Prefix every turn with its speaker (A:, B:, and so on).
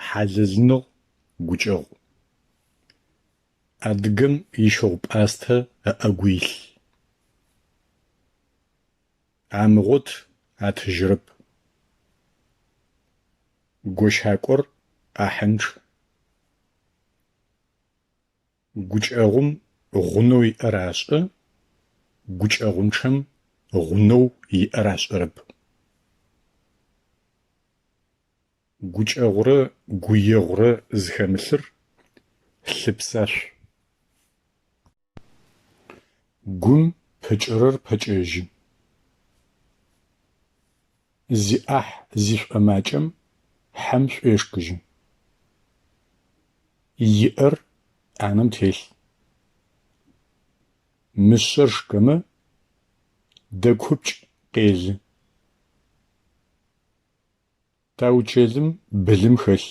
A: Хьалэлныгъ, гукӏэгъу. Адыгэм ищыгъу-пӏастэ ыӏэгу илъ. Амыгъот атыжьырэп. Гощакӏор ӏахьынчъ. Гукӏэгъум гъунэу иӏэр ашӏэ, гукӏэгъунчъэм гъунэу иӏэр ашӏэрэп. Гукӏэгъурэ гуегъурэ зыхэмылъыр лъы псашъу. Гум пыкӏырэр пэкӏэжьы. Зиӏахь зишӏомакӏэм хьэм шӏуешхыжьы. Иӏэр ӏанэм телъ. Мышъэр шкӏэмэ, дэкупкӏ къелы. Таучэлым былым хэлъ.